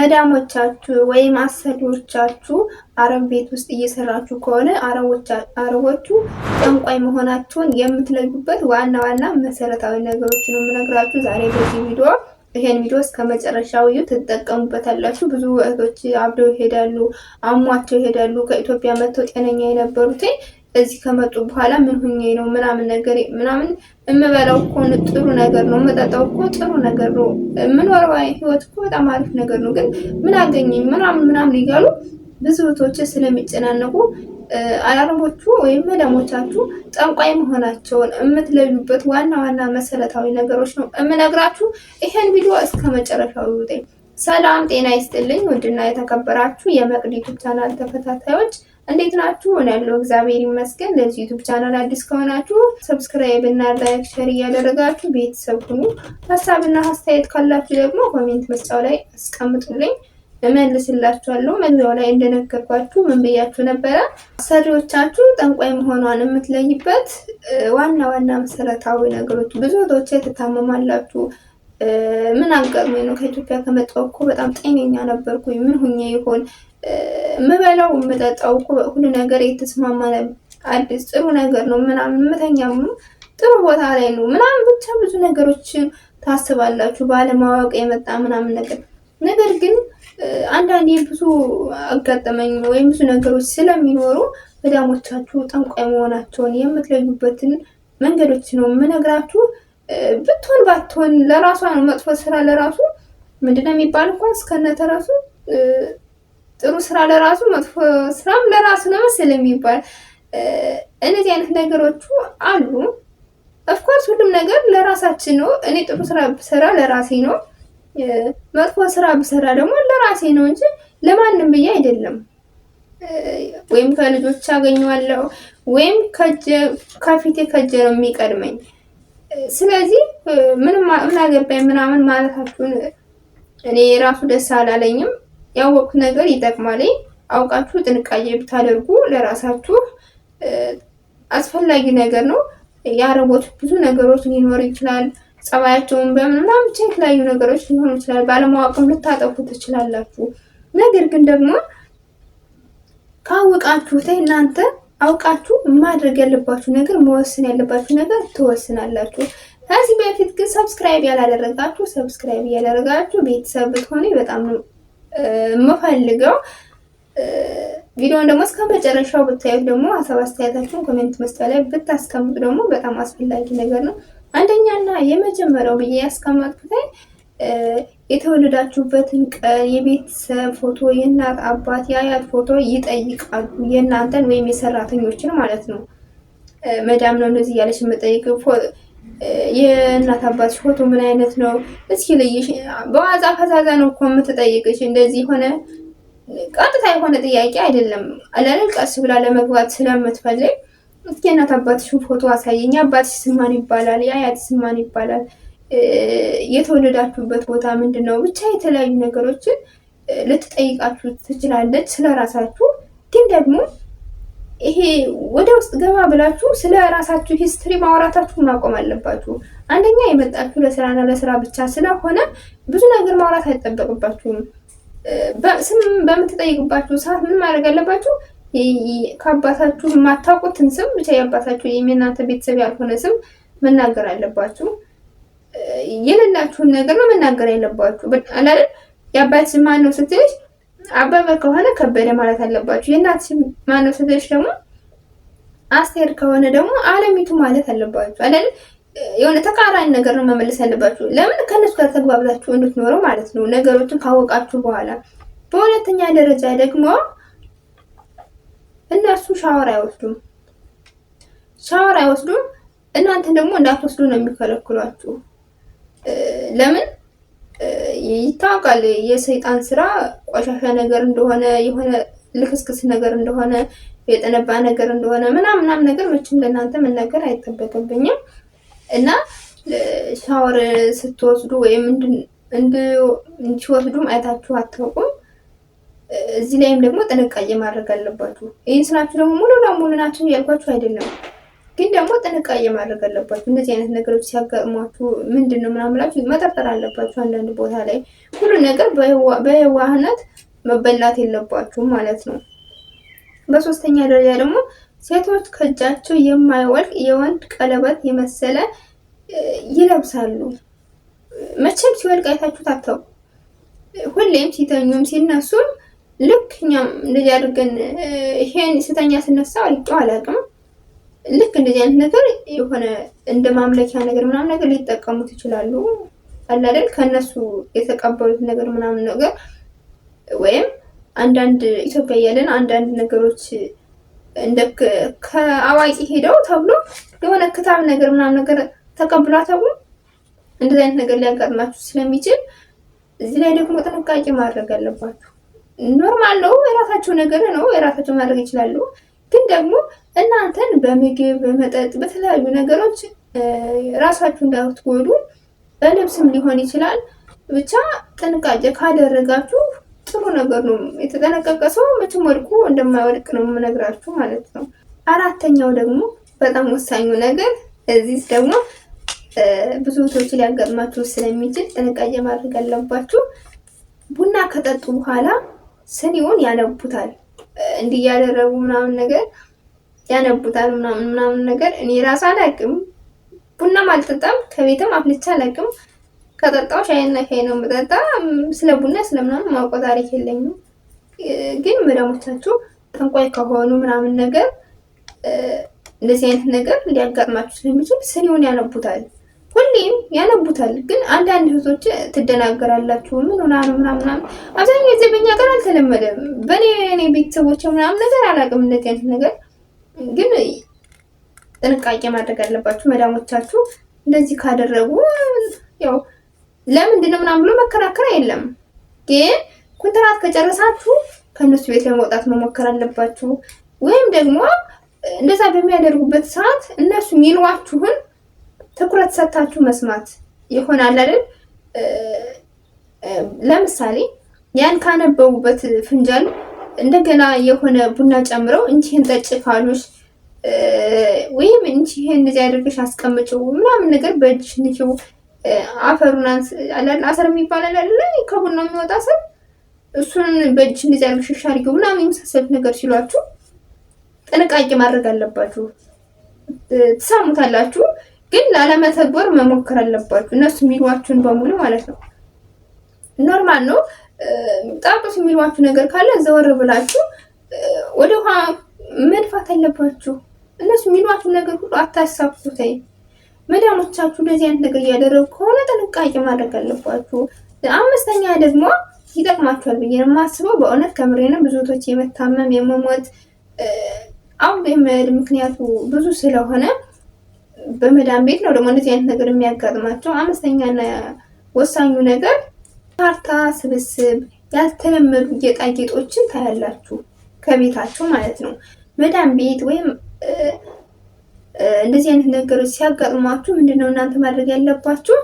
መዳሞቻችሁ ወይም አሰሪዎቻችሁ አረብ ቤት ውስጥ እየሰራችሁ ከሆነ አረቦቹ ጠንቋይ መሆናቸውን የምትለዩበት ዋና ዋና መሰረታዊ ነገሮች ነው የምነግራችሁ ዛሬ በዚህ ቪዲዮ። ይሄን ቪዲዮ እስከ መጨረሻው እዩ፣ ትጠቀሙበታላችሁ። ብዙ እህቶች አብደው ይሄዳሉ፣ አሟቸው ይሄዳሉ። ከኢትዮጵያ መጥተው ጤነኛ የነበሩት እዚህ ከመጡ በኋላ ምን ሁኜ ነው ምናምን ነገር ምናምን፣ የምበላው እኮ ጥሩ ነገር ነው፣ የምጠጣው እኮ ጥሩ ነገር ነው፣ የምኖረው ህይወት እኮ በጣም አሪፍ ነገር ነው፣ ግን ምን አገኘኝ ምናምን ምናምን እያሉ ብዙ እህቶች ስለሚጨናነቁ አረቦቹ ወይም መዳሞቻችሁ ጠንቋይ መሆናቸውን የምትለዩበት ዋና ዋና መሰረታዊ ነገሮች ነው የምነግራችሁ። ይሄን ቪዲዮ እስከ መጨረሻው ይውጠኝ። ሰላም ጤና ይስጥልኝ። ውድና የተከበራችሁ የመቅዲ ዩቱብ ቻናል ተከታታዮች እንዴት ናችሁ? እኔ ያለው እግዚአብሔር ይመስገን። ለዚህ ዩቱብ ቻናል አዲስ ከሆናችሁ subscribe እና like፣ share እያደረጋችሁ ቤተሰብ ሁኑ። ሀሳብና አስተያየት ካላችሁ ደግሞ comment መስጫው ላይ አስቀምጡልኝ፣ እመልስላችኋለሁ። መግቢያው ላይ እንደነገርኳችሁ ምን ብያችሁ ነበረ? አሰሪዎቻችሁ ጠንቋይ መሆኗን የምትለይበት ዋና ዋና መሰረታዊ ነገሮች። ብዙ እህቶቼ ትታመማላችሁ። ምን አጋጥሞኝ ነው? ከኢትዮጵያ ከመጣሁ እኮ በጣም ጤነኛ ነበርኩኝ። ምን ሁኜ ይሆን? የምበላው የምጠጣው እኮ ሁሉ ነገር የተስማማ አዲስ ጥሩ ነገር ነው ምናምን፣ የምተኛም ጥሩ ቦታ ላይ ነው ምናምን፣ ብቻ ብዙ ነገሮችን ታስባላችሁ ባለማወቅ የመጣ ምናምን ነገር። ነገር ግን አንዳንዴ ብዙ አጋጠመኝ ወይም ብዙ ነገሮች ስለሚኖሩ መዳሞቻችሁ ጠንቋይ መሆናቸውን የምትለዩበትን መንገዶች ነው የምነግራችሁ። ብትሆን ባትሆን ለራሷ ነው መጥፎ ስራ ለራሱ ምንድነው የሚባል እንኳን እስከነተራሱ ጥሩ ስራ ለራሱ መጥፎ ስራም ለራሱ ነው መሰለኝ የሚባል እነዚህ አይነት ነገሮቹ አሉ። Of course ሁሉም ነገር ለራሳችን ነው። እኔ ጥሩ ስራ ብሰራ ለራሴ ነው፣ መጥፎ ስራ ብሰራ ደግሞ ለራሴ ነው እንጂ ለማንም ብዬ አይደለም። ወይም ከልጆች አገኘዋለሁ ወይም ከፊቴ ከጀ ነው የሚቀድመኝ። ስለዚህ ምንም ምን አገባኝ ምናምን ማለታችሁን እኔ ራሱ ደስ አላለኝም። ያወቅኩት ነገር ይጠቅማል። አውቃችሁ ጥንቃቄ ብታደርጉ ለራሳችሁ አስፈላጊ ነገር ነው። የአረቦች ብዙ ነገሮች ሊኖር ይችላል። ጸባያቸውን በምን ምናምን ብቻ የተለያዩ ነገሮች ሊሆኑ ይችላል። ባለማወቅም ልታጠፉ ትችላላችሁ። ነገር ግን ደግሞ ካወቃችሁት እናንተ አውቃችሁ ማድረግ ያለባችሁ ነገር መወሰን ያለባችሁ ነገር ትወስናላችሁ። ከዚህ በፊት ግን subscribe ያላደረጋችሁ subscribe እያደረጋችሁ ቤተሰብ ብትሆኑ በጣም ነው የምፈልገው። ቪዲዮን ደግሞ እስከ መጨረሻው ብታዩት ደግሞ ሀሳብ አስተያየታችሁን comment መስጫ ላይ ብታስቀምጡ ደግሞ በጣም አስፈላጊ ነገር ነው። አንደኛና የመጀመሪያው ብዬ ያስቀመጥኩት የተወለዳችሁበትን ቀን፣ የቤተሰብ ፎቶ፣ የእናት አባት፣ የአያት ፎቶ ይጠይቃሉ። የእናንተን ወይም የሰራተኞችን ማለት ነው። መዳም ነው እንደዚህ እያለች የምጠይቅ፣ የእናት አባትሽ ፎቶ ምን አይነት ነው እስኪ ልይሽ። በዋዛ ፈዛዛ ነው እኮ የምትጠይቅሽ። እንደዚህ የሆነ ቀጥታ የሆነ ጥያቄ አይደለም። አለል ቀስ ብላ ለመግባት ስለምትፈልግ እስኪ የእናት አባትሽን ፎቶ አሳየኝ፣ አባትሽ ስም ማን ይባላል፣ የአያት ስም ማን ይባላል፣ የተወለዳችሁበት ቦታ ምንድን ነው፣ ብቻ የተለያዩ ነገሮችን ልትጠይቃችሁ ትችላለች ስለራሳችሁ። ግን ደግሞ ይሄ ወደ ውስጥ ገባ ብላችሁ ስለ ራሳችሁ history ማውራታችሁ ማቆም አለባችሁ። አንደኛ የመጣችሁ ለስራና ለስራ ብቻ ስለሆነ ብዙ ነገር ማውራት አይጠበቅባችሁም። ስም በምትጠይቅባችሁ ሰዓት ምን ማድረግ አለባችሁ? ከአባታችሁ የማታውቁትን ስም ብቻ የአባታችሁ የእናንተ ቤተሰብ ያልሆነ ስም መናገር አለባችሁ። የሌላችሁን ነገር ነው መናገር ያለባችሁ። አላለም የአባት ስም ማን ነው ስትልሽ አበበ ከሆነ ከበደ ማለት አለባችሁ። የእናት ስም ማን ነው ስትልሽ ደግሞ አስቴር ከሆነ ደግሞ አለሚቱ ማለት አለባችሁ። አይደል? የሆነ ተቃራኒ ነገር ነው መመለስ ያለባችሁ። ለምን ከእነሱ ጋር ተግባብታችሁ እንድትኖረው ማለት ነው፣ ነገሮችን ካወቃችሁ በኋላ። በሁለተኛ ደረጃ ደግሞ እነሱ ሻወር አይወስዱም። ሻወር አይወስዱም። እናንተ ደግሞ እንዳትወስዱ ነው የሚከለክሏችሁ። ለምን ይታወቃል፣ የሰይጣን ስራ ቆሻሻ ነገር እንደሆነ፣ የሆነ ልክስክስ ነገር እንደሆነ፣ የጠነባ ነገር እንደሆነ ምናምን ምናምን ነገር መቼም ለእናንተ መናገር አይጠበቅብኝም። እና ሻወር ስትወስዱ ወይም እንዲወስዱም አይታችሁ አታውቁም። እዚህ ላይም ደግሞ ጥንቃቄ ማድረግ አለባችሁ። ይህን ስላችሁ ደግሞ ሙሉ ለሙሉ ናቸው እያልኳችሁ አይደለም። ግን ደግሞ ጥንቃቄ ማድረግ አለባችሁ። እንደዚህ አይነት ነገሮች ሲያጋጥሟችሁ ምንድን ነው ምናምን ብላችሁ መጠርጠር አለባችሁ። አንዳንድ ቦታ ላይ ሁሉ ነገር በየዋህነት መበላት የለባችሁ ማለት ነው። በሶስተኛ ደረጃ ደግሞ ሴቶች ከእጃቸው የማይወልቅ የወንድ ቀለበት የመሰለ ይለብሳሉ። መቼም ሲወልቅ አይታችሁት አታውቁም። ሁሌም ሲተኙም ሲነሱም ልክ እኛም እንደዚህ አድርገን ይሄን ስተኛ ስነሳ አልቄው አላውቅም። ልክ እንደዚህ አይነት ነገር የሆነ እንደ ማምለኪያ ነገር ምናምን ነገር ሊጠቀሙት ይችላሉ። አለ አይደል? ከእነሱ የተቀበሉት ነገር ምናምን ነገር ወይም አንዳንድ ኢትዮጵያ እያለን አንዳንድ ነገሮች እንደ ከአዋቂ ሄደው ተብሎ የሆነ ክታብ ነገር ምናምን ነገር ተቀብሎ አታውቁም። እንደዚህ አይነት ነገር ሊያጋጥማችሁ ስለሚችል እዚህ ላይ ደግሞ ጥንቃቄ ማድረግ አለባችሁ። Normal ነው፣ የራሳቸው ነገር ነው፣ የራሳቸው ማድረግ ይችላሉ። ግን ደግሞ እናንተን በምግብ በመጠጥ፣ በተለያዩ ነገሮች ራሳችሁ እንዳትጎዱ በልብስም ሊሆን ይችላል። ብቻ ጥንቃቄ ካደረጋችሁ ጥሩ ነገር ነው። የተጠነቀቀ ሰው መቼም ወድቆ እንደማይወድቅ ነው የምነግራችሁ ማለት ነው። አራተኛው ደግሞ በጣም ወሳኙ ነገር እዚህ ደግሞ ብዙ እህቶች ሊያጋጥማችሁ ስለሚችል ጥንቃቄ ማድረግ አለባችሁ። ቡና ከጠጡ በኋላ ስኒውን ያነቡታል። እንዲህ እያደረጉ ምናምን ነገር ያነቡታል ምናምን ምናምን ነገር። እኔ ራሱ አላውቅም፣ ቡናም አልጠጣም፣ ከቤትም አፍልቼ አላውቅም። ከጠጣው ሻይና ሻይ ነው የምጠጣ። ስለ ቡና ስለምናምን ማውቀው ታሪክ የለኝም። ግን መዳሞቻችሁ ጠንቋይ ከሆኑ ምናምን ነገር እንደዚህ አይነት ነገር ሊያጋጥማችሁ ስለሚችል ስኒውን ያነቡታል። ሁሌም ያነቡታል። ግን አንዳንድ እህቶች ትደናገራላችሁ። ምን ሆና ነው ምናምን። አብዛኛው ጊዜ በእኛ ጋር አልተለመደም። በእኔ እኔ ቤተሰቦች ምናምን ነገር አላውቅም እንደዚህ አይነት ነገር። ግን ጥንቃቄ ማድረግ አለባችሁ። መዳሞቻችሁ እንደዚህ ካደረጉ ያው ለምንድን ነው ምናምን ብሎ መከራከር የለም። ግን ኮንትራት ከጨረሳችሁ ከእነሱ ቤት ለመውጣት መሞከር አለባችሁ። ወይም ደግሞ እንደዛ በሚያደርጉበት ሰዓት እነሱ የሚሏችሁን ትኩረት ሰጥታችሁ መስማት ይሆናል አይደል? ለምሳሌ ያን ካነበቡበት ፍንጃል እንደገና የሆነ ቡና ጨምረው እንቺ ጠጭ ካሉሽ ወይም እንቺ ይሄን እንደዚህ አድርገሽ አስቀምጪው ምናምን ነገር በእጅሽ ንኪው፣ አፈሩን አሰር የሚባል አለ አይደል? ከቡናው የሚወጣ አሰር፣ እሱን በእጅሽ እንደዚህ አድርገሽ አድርጊው ምናምን የመሳሰሉት ነገር ሲሏችሁ ጥንቃቄ ማድረግ አለባችሁ። ትሰሙታላችሁ፣ ግን ላለመተግበር መሞከር አለባችሁ። እነሱ የሚሏችሁን በሙሉ ማለት ነው። Normal ነው። ጣጡት የሚሏችሁ ነገር ካለ ዘወር ብላችሁ ወደ ውሃ መድፋት አለባችሁ። እነሱ የሚሏችሁ ነገር ሁሉ አታሳኩት። መዳሞቻችሁ እንደዚህ አይነት ነገር እያደረጉ ከሆነ ጥንቃቄ ማድረግ አለባችሁ። አምስተኛ ደግሞ ይጠቅማችኋል ብዬ ነው የማስበው። በእውነት ከምሬ ነው። ብዙ እህቶች የመታመም የመሞት አሁን የመሄድ ምክንያቱ ብዙ ስለሆነ በመዳም ቤት ነው ደግሞ እንደዚህ አይነት ነገር የሚያጋጥማቸው። አምስተኛና ወሳኙ ነገር ካርታ ስብስብ፣ ያልተለመዱ ጌጣጌጦችን ታያላችሁ ከቤታቸው ማለት ነው። መዳም ቤት ወይም እንደዚህ አይነት ነገሮች ሲያጋጥሟችሁ ምንድነው እናንተ ማድረግ ያለባችሁ?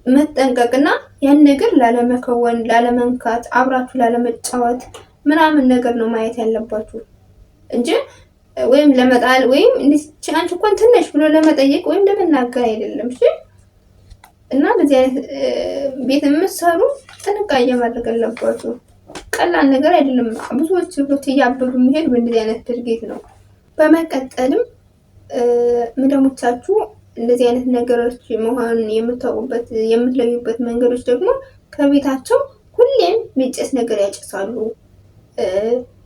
መጠንቀቅና ያን ነገር ላለመከወን፣ ላለመንካት፣ አብራችሁ ላለመጫወት ምናምን ነገር ነው ማየት ያለባችሁ እንጂ ወይም ለመጣል ወይም አንቺ እኮ ትንሽ ብሎ ለመጠየቅ ወይም ለመናገር አይደለም። እሺ። እና በዚህ አይነት ቤት የምትሰሩ ጥንቃቄ ማድረግ አለባችሁ። ቀላል ነገር አይደለም። ብዙዎች እህቶች እያበዱ የሚሄዱ በእንደዚህ አይነት ድርጊት ነው። በመቀጠልም መዳሞቻችሁ እንደዚህ አይነት ነገሮች መሆኑን የምታውቁበት የምትለዩበት መንገዶች ደግሞ ከቤታቸው ሁሌም የሚጨስ ነገር ያጨሳሉ።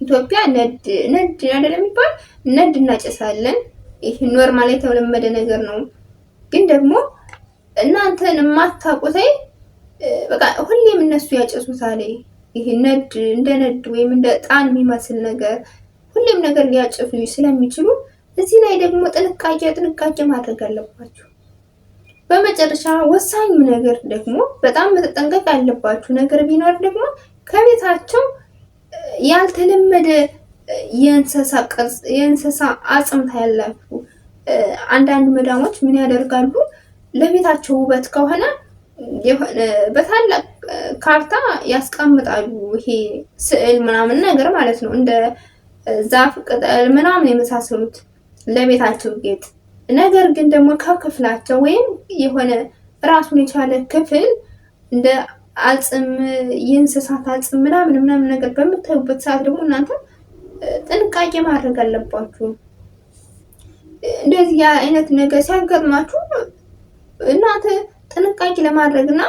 ኢትዮጵያ ነድ ነድ አይደለም የሚባል ነድ እናጨሳለን። ይህ normal የተለመደ ነገር ነው። ግን ደግሞ እናንተን የማታውቁት በቃ ሁሌም እነሱ ያጨሱታል። ይሄ ነድ እንደ ነድ ወይም እንደ ጣን የሚመስል ነገር ሁሌም ነገር ሊያጨሱ ስለሚችሉ እዚህ ላይ ደግሞ ጥንቃቄ ጥንቃቄ ማድረግ አለባችሁ። በመጨረሻ ወሳኙ ነገር ደግሞ በጣም መጠንቀቅ ያለባችሁ ነገር ቢኖር ደግሞ ከቤታቸው ያልተለመደ የእንስሳ ቅርጽ የእንስሳ አጽም ታያላችሁ። አንዳንድ መዳሞች ምን ያደርጋሉ? ለቤታቸው ውበት ከሆነ የሆነ በታላቅ ካርታ ያስቀምጣሉ። ይሄ ስዕል ምናምን ነገር ማለት ነው፣ እንደ ዛፍ ቅጠል ምናምን የመሳሰሉት ለቤታቸው ጌጥ። ነገር ግን ደግሞ ከክፍላቸው ወይም የሆነ ራሱን የቻለ ክፍል እንደ አጽም፣ የእንስሳት አጽም ምናምን ምናምን ነገር በምታዩበት ሰዓት ደግሞ እናንተ ጥንቃቄ ማድረግ አለባችሁ። እንደዚህ አይነት ነገር ሲያጋጥማችሁ እናንተ ጥንቃቄ ለማድረግ እና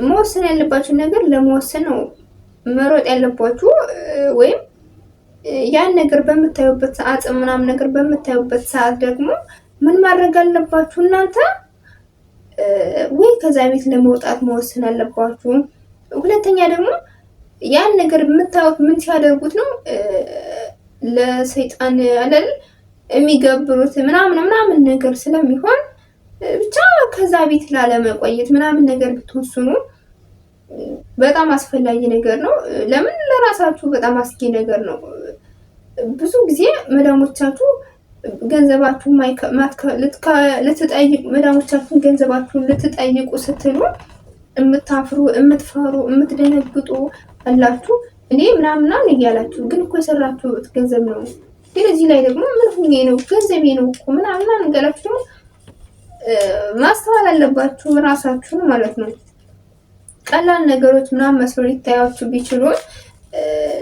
መወሰን ያለባችሁ ነገር ለመወሰን ነው መሮጥ ያለባችሁ። ወይም ያን ነገር በምታዩበት ሰዓት ምናምን ነገር በምታዩበት ሰዓት ደግሞ ምን ማድረግ አለባችሁ እናንተ? ወይ ከዛ ቤት ለመውጣት መወሰን አለባችሁ። ሁለተኛ ደግሞ ያን ነገር የምታዩት ምን ሲያደርጉት ነው ለሰይጣን አለል የሚገብሩት ምናምን ምናምን ነገር ስለሚሆን ብቻ ከዛ ቤት ላለመቆየት ምናምን ነገር ብትወስኑ በጣም አስፈላጊ ነገር ነው። ለምን ለራሳችሁ በጣም አስጊ ነገር ነው። ብዙ ጊዜ መዳሞቻችሁ ገንዘባችሁ ልትጠይቁ መዳሞቻችሁን ገንዘባችሁን ልትጠይቁ ስትሉ የምታፍሩ፣ የምትፈሩ፣ የምትደነግጡ አላችሁ። እኔ ምናምናምን እያላችሁ ግን እኮ የሰራችሁት ገንዘብ ነው። ግን እዚህ ላይ ደግሞ ምን ሁኜ ነው ገንዘቤ ነው እኮ ምናምናምን እያላችሁ ደግሞ ማስተዋል አለባችሁ ራሳችሁን ማለት ነው። ቀላል ነገሮች ምናምን መስሎ ሊታያችሁ ቢችሉም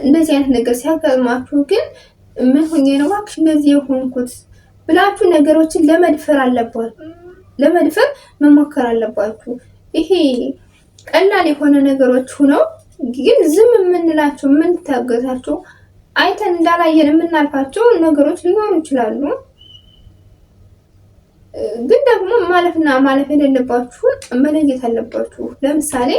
እንደዚህ አይነት ነገር ሲያጋጥማችሁ ግን ምን ሁኜ ነው እባክሽ እንደዚህ የሆንኩት ብላችሁ ነገሮችን ለመድፈር አለባችሁ፣ ለመድፈር መሞከር አለባችሁ። ይሄ ቀላል የሆነ ነገሮች ሁነው ግን ዝም የምንላቸው የምንታገሳቸው አይተን እንዳላየን የምናልፋቸው ነገሮች ሊኖሩ ይችላሉ። ግን ደግሞ ማለፍና ማለፍ የሌለባችሁን መለየት አለባችሁ። ለምሳሌ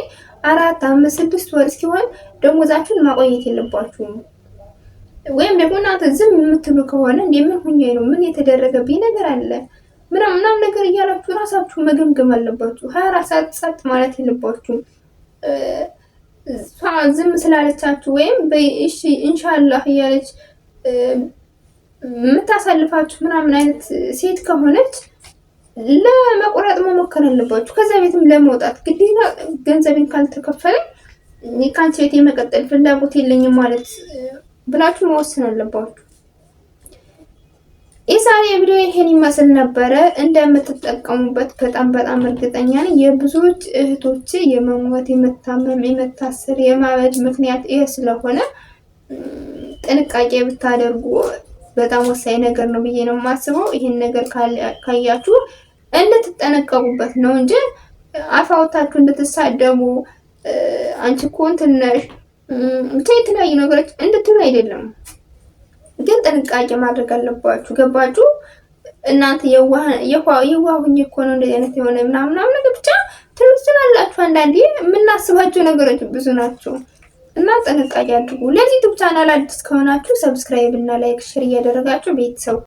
4፣ 5፣ 6 ወር እስኪሆን ደሞዛችሁን ማቆየት የለባችሁም። ወይም ደግሞ እናንተ ዝም የምትሉ ከሆነ እንደ ምን ሁኜ ነው፣ ምን የተደረገብኝ ነገር አለ ምናምን ምናምን ነገር እያላችሁ ራሳችሁ መገምገም አለባችሁ። 24 ሰዓት ጸጥ ማለት የለባችሁም። እሷ ዝም ስላለቻችሁ ወይም በእሺ ኢንሻአላህ እያለች የምታሳልፋችሁ ምናምን አይነት ሴት ከሆነች ለመቁረጥ መሞከር አለባችሁ። ከዛ ቤትም ለመውጣት ግዴታ ገንዘቤን ካልተከፈለኝ ከአንቺ ቤት የመቀጠል ፍላጎት የለኝም ማለት ብላችሁ መወሰን አለባችሁ። የዛሬ ቪዲዮ ይሄን ይመስል ነበረ። እንደምትጠቀሙበት በጣም በጣም እርግጠኛ ነኝ። የብዙዎች እህቶች የመሞት፣ የመታመም፣ የመታሰር፣ የማበድ ምክንያት ይሄ ስለሆነ ጥንቃቄ ብታደርጉ በጣም ወሳኝ ነገር ነው ብዬ ነው የማስበው። ይህን ነገር ካያችሁ እንድትጠነቀቁበት ነው እንጂ አፋውታችሁ እንድትሳደቡ አንቺ እኮ እንትን ነሽ ብቻ የተለያዩ ነገሮች እንድትሉ አይደለም። ግን ጥንቃቄ ማድረግ አለባችሁ። ገባችሁ? እናንተ የዋህ ሁኜ እኮ ነው እንደዚህ አይነት የሆነ ምናምን ምናምን ነገር ብቻ ትሉ ትችላላችሁ። አንዳንዴ የምናስባቸው ነገሮች ብዙ ናቸው እና ጥንቃቄ አድርጉ። ለዚህ YouTube channel አዲስ ከሆናችሁ subscribe እና like፣ share እያደረጋችሁ ቤተሰብ